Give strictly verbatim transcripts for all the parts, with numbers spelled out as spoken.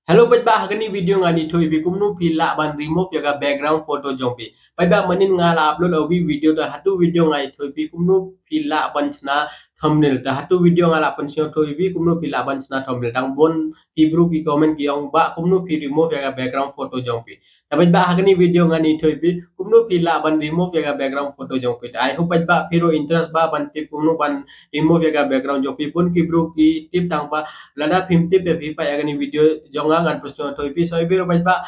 Hello paidbah, ha kani video ngan ïathuh ïa phi kumno phi lah ban remove ïa ka background photo jong phi. Paidbah, mynnin nga la upload ïa u video, ta ha tu video ngan ïathuh ïa phi kumno phi lah ban shna thumbnail. Ta ha tu video nga la pynsngew thuh ïa phi kumno phi lah ban shna thumbnail. Tang bun ki briew ki comment ki ong ba kumno phi remove ïa ka background photo jong phi. Ta paidbah, ha kani video ngan ïathuh ïa phi kumno phi lah ban remove ïa ka background photo jong phi. Ta I hope paidbah phi ruh interest ba ban tip kumno ban remove ïa ka background jong phi. Bun ki briew ki tip, tang ba lada phim tip te phi peit ïa kani video jong nga, ngan pynsngew thuh ïa phi. So ïa phi ruh paidbah,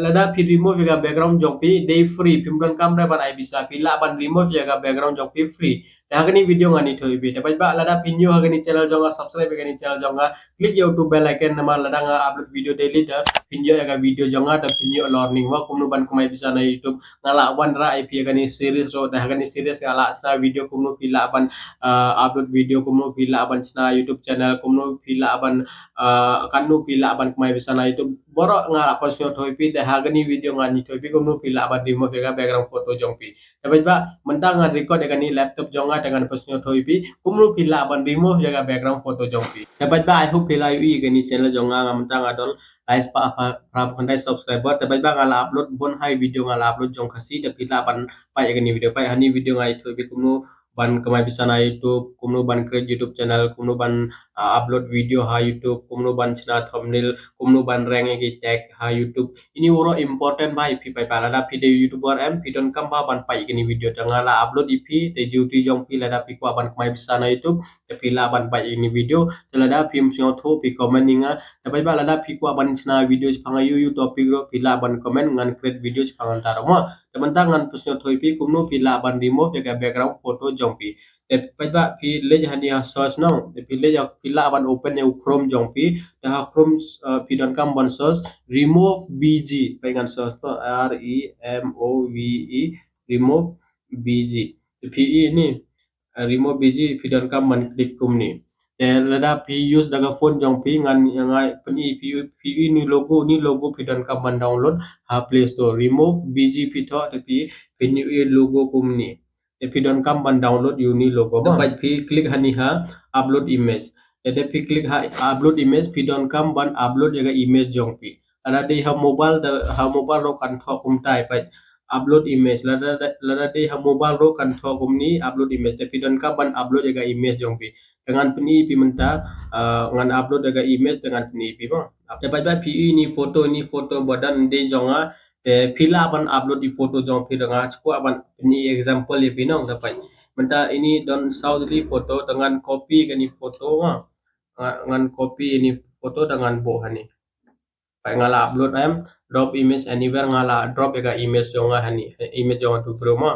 lada phi remove ïa ka background jong phi dei free, phim donkam re ban ai pisa, phi lah ban remove ïa ka background jong phi free. Te ha kani video ngan ïathuh ïa phi. Te paidbah, lada phi new ha kani channel jong nga, subscribe ïa kani channel jong nga, click ïa u tu bell icon, namar lada nga upload video daily te phin ïoh ïa ka video jong nga, te phin ïoh learning ba kumno ban kamai pisa na YouTube. Nga lah wanrah ïa phi ïa kani series ruh, te ha kani series nga lah shna video kumno phi lah ban, ah, upload video, kumno phi lah ban shna YouTube channel, kumno phi lah ban, ah, kumno phi lah ban kamai pisa na YouTube. Baroh nga lah pynsngew thuh ïa phi, te ha kani video ngan ïathuh ïa phi kumno phi lah ban remove ïa ka background photo jong phi. Te paidbah, mynta ngan record ïa kani laptop jong nga, te ngan pynsngew thuh ïa phi kumno phi lah ban remove ïa ka background photo jong phi. Te paidbah, I hope phi la ïohi ïa kani channel jong nga, nga mynta nga don lai spah phra phew khyndai subscriber. Te paidbah, nga la upload bun hi video, nga la upload jong Khasi, te phi lah ban peit ïa kani video. Peit ha kani video ngan ïathuh ïa phi kumno ban kamai pisa na YouTube, kumno ban create YouTube channel, kumno ban, ah, upload video ha YouTube, kumno ban shna thumbnail, kumno ban rank ïa ki tag ha YouTube. Ini baroh important bha ïa phi paidbah. Lada phi dei YouTuber em, phi donkam bha ban peit ïa kani video. Te nga la upload ïa phi, te duty jong phi lada phi kwah ban kamai pisa na YouTube, te phi lah ban peit ïa kani video. Te lada phim sngewthuh phi comment ïa nga. Te paidbah, lada phi kwah ban shna video shaphang aiu aiu topic ruh phi lah ban comment, ngan create video shaphang kata ruh mo. Te mynta ngan pynsngew thuh ïa phi kumno phi lah ban remove ïa ka background photo jong phi. Te paidbah, phi leit hangne ha search noh. Te phi leit ha, phi lah ban open ïa u Chrome jong phi. Te ha Chrome, eh, phi donkam ban search remove B G. Peit ngan search to, R E M O V E, remove B G. Te phi ïohi ni, eh, remove B G, phi donkam ban click kumne. Te lada phi use da ka phone jong phi, ngan, ngan pyni ïa phi, phi ïohi ni logo, ni logo phi donkam ban download ha Play Store. Remove B G phi thoh, te phi, phin ïohi logo kumne. Te phi donkam ban download ïa uni logo mo. Te peit phi click hangne ha upload image. Te, te phi click ha upload image, phi donkam ban upload ïa ka image jong phi. Lada dei ha mobile, te ha mobile ruh kan thoh kumtai, peit upload image. Lada, lada dei ha mobile ruh kan thoh kumne upload image. Te phi donkam ban upload ïa ka image jong phi. Te ngan pyni ïa phi mynta, ah, ngan upload ïa ka image, te ngan pyni ïa phi mo. Te paidbah, phi ïohi ni photo, ni photo ba don dei jong nga. Te phi lah ban upload i photo jong phi ruh, nga shu kwah ban pyni example ïa phi noh. Te peit mynta ini don saw tylli photo, te ngan copy kani photo mo. Nga, ngan copy ini photo, te ngan buh hangne. Peit nga la upload em, drop image anywhere, nga la drop ïa ka image jong nga hangne, image jong nga tu briew mo.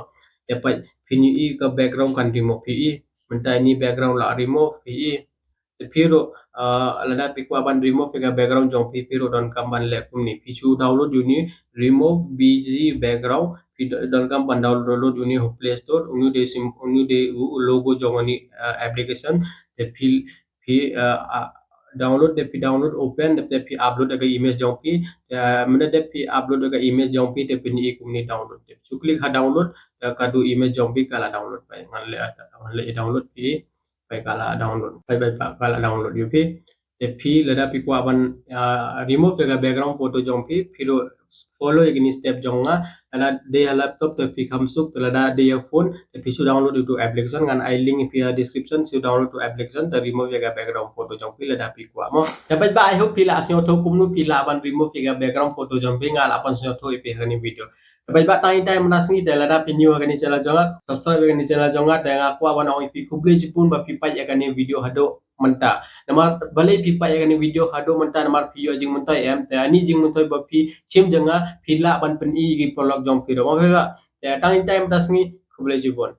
Te peit phin ïohi ka background kan remove, phi ïohi. Mynta ini background la remove, phi ïohi. Te phi ruh, ah, lada phi kwah ban remove ïa ka background jong phi, phi ruh donkam ban leh kumne. Phi shu download ïa uni remove B G background, phi do-, donkam ban download ïa uni ha Play Store, uni dei sim, uni dei u, u logo jong uni, ah, application. Te phi, phi, ah, ah, download, te phi download, open, te phi upload ïa ka image jong phi. Te, ah, mynta te phi upload ïa ka image jong phi, te phin ïohi kumne download. Te shu click ha download, te ka du image jong phi ka la download. Peit ngan leh, ngan leh download, phi peit ka la download. Peit, peit, peit ka la download ïa phi. Te phi lada phi kwah ban, ah, remove ïa ka background photo jong phi, phi ruh follow ïa kini step jong nga. Lada dei ha laptop te phi kham suk, te lada dei ha phone te phi shu download ïa utu application, ngan ai link ïa phi ha description, shu download utu application te remove ïa ka background photo jong phi lada phi kwah mo. Te paidbah, I hope phi la sngewthuh kumno phi lah ban remove ïa ka background photo jong phi, nga la pynsngewthuh ïa phi ha kani video. Te paidbah, tang ita mynta ka sngi, te lada phi new ha kani channel jong nga, subscribe ïa kani channel jong nga, te nga kwah ban ong ïa phi khublei shibun ba phi peit ïa kani video haduh mynta. Namar balei phi peit ïa kani video haduh mynta, namar phi ïoh jingmyntoi em, te ani jingmyntoi ba phi shim jong nga, phi lah ban pyni ïa ki paralok jong phi ruh mo paidbah. Te tang ita mynta ka sngi, khublei shibun.